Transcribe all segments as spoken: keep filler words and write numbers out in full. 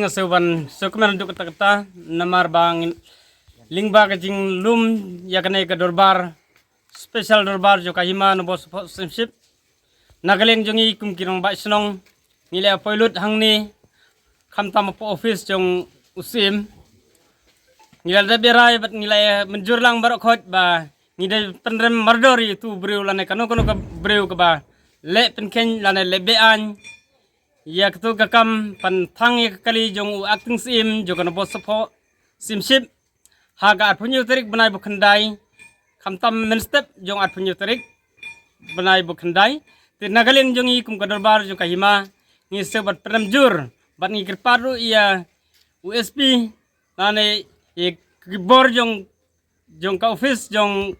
Sngewbha ban sngewkmen duk kata kata namar ba ngi lyngba ka jinglum ïa kane ka dorbar, special dorbar jong ka Hima Nabosophoh Symship. Na ka liang jong ngi kum ki rangbah shnong ngi la poi lut hangne khamtam hapoh office jong u Syiem. Ngi la dep ïa rai bad ngi la mynjur lang baroh khoit ba ngi dei pynrem mardor ïa utu u briew lane kano kano ka briew kaba leh pynkheiñ lane leh be-aiñ ïa katu ka kam ban thang ïa ka kali jong u acting Syiem jong ka Nabosophoh Symship ha ka arphew hynñiew tarik bnai ba khyndai, khamtam mynstep jong arphew hynñiew tarik bnai ba khyndai. Te na ka liang jong ngi kum ka dorbar jong ka Hima ngi sngewbha ban pynrem jur bad ngi kyrpad ruh ïa u S P lane ïa ki bor jong jong ka office jong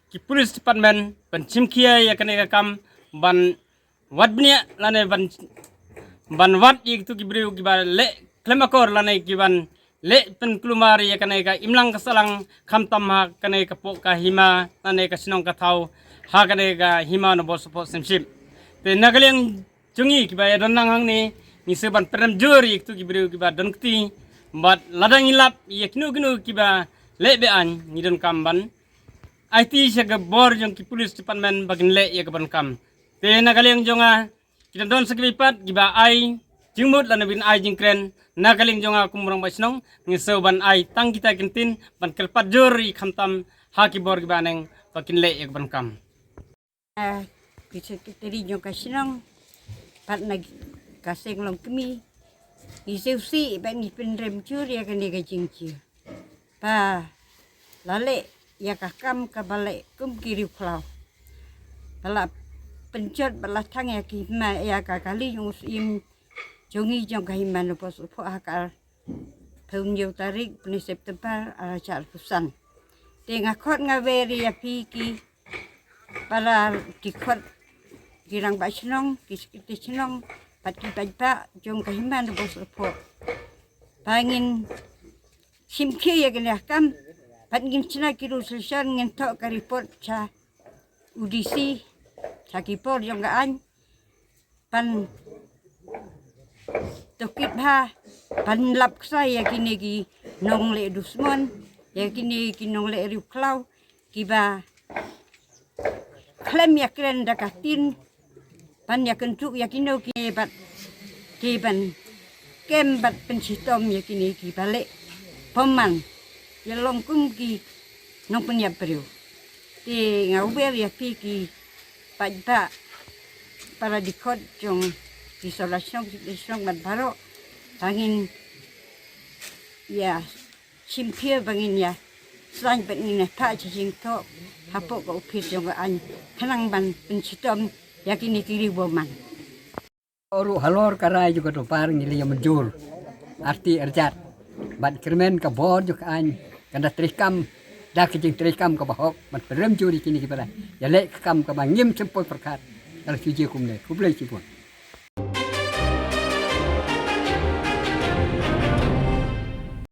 ki police department ban shim khia ïa kane ka kam ban wad bniah lane ban ban wad ïa kitu ki briew kiba leh khlem akor lane kiban leh pynkulmar ïa kane ka imlang ka sahlang khamtam ha kane ka poh ka hima lane ka shnong ka thaw ha kane ka Hima Nabosophoh Symship. Te na ka liang jong ngi kiba ïa don lang hangne ngi sngewbha ban pynrem jur ïa kitu ki briew kiba don kti bad lada ngi lap ïa kino kino kiba leh be-aiñ ngi donkam ban aiti sha ka bor jong ki police department ba kin leh ïa ka ban kam. Te na ka liang jong nga ki don sa kiba pat kiba ai jingmut lane ban ai jingkren na ka liang jong nga kum rangbah shnong ngi sngewbha ban ai tang kita ki ktien ban kyrpad jur ïa khamtam ha ki bor kiba neng ba kin leh ïa ka ban kam. Ah, ki secretary jong ka shnong pat na ka seng Longkmie ngi sngewsih bad ngi pynrem jur ïa kane ka jingjia. Ba la leh ïa ka kam kaba leh kum ki riewkhlaw. Ba la pynjot ba la thang ïa ki hima ïa ka kali jong u Syiem jong ngi jong ka Hima Nabosophoh ha ka arphew hynñiew tarik bnai September ar hajar arphew san. Te nga khot nga wer ïa phi ki para dkhot ki rangbah shnong ki secretary shnong bad ki paidbah jong ka Hima Nabosophoh ba ngin shim khia ïa kane ka kam bad ngin shna ki resolution ngin thoh ka report sha u D C sha ki bor jong ka aiñ ban tohkit bha ban lap ksai ïa kine ki nongleh dusmon ïa kine ki nongleh riewkhlaw kiba khlem ïakren da ka ktien ban ïakynduh ïa kino kine bad ki ban kem bad pynshitom ïa kine kiba leh bymman ïa long kum ki nongpynïap briew. Te nga wer ïa phi ki paidbah para dkhot jong ki sawdong shnong ki shnong bad baroh ba ngin ïa shim khia ba ngin ïa saiñ bad ngin ïa phah sha jingthoh hapoh ka office jong ka aiñ khnang ban pynshitom ïa kine ki riewbymman. Ruh halor ka rai jong ka dorbar ngi la ïa mynjur arti arjat ban kyrmen ka bor jong ka aiñ kan da treikam da ka jingtreikam kaba hok ban pynrem jur ïa kine kiba la ïa leh ka kam kaba ngim shym poi pyrkhat ka la shu jia kumne. Khublei shibun.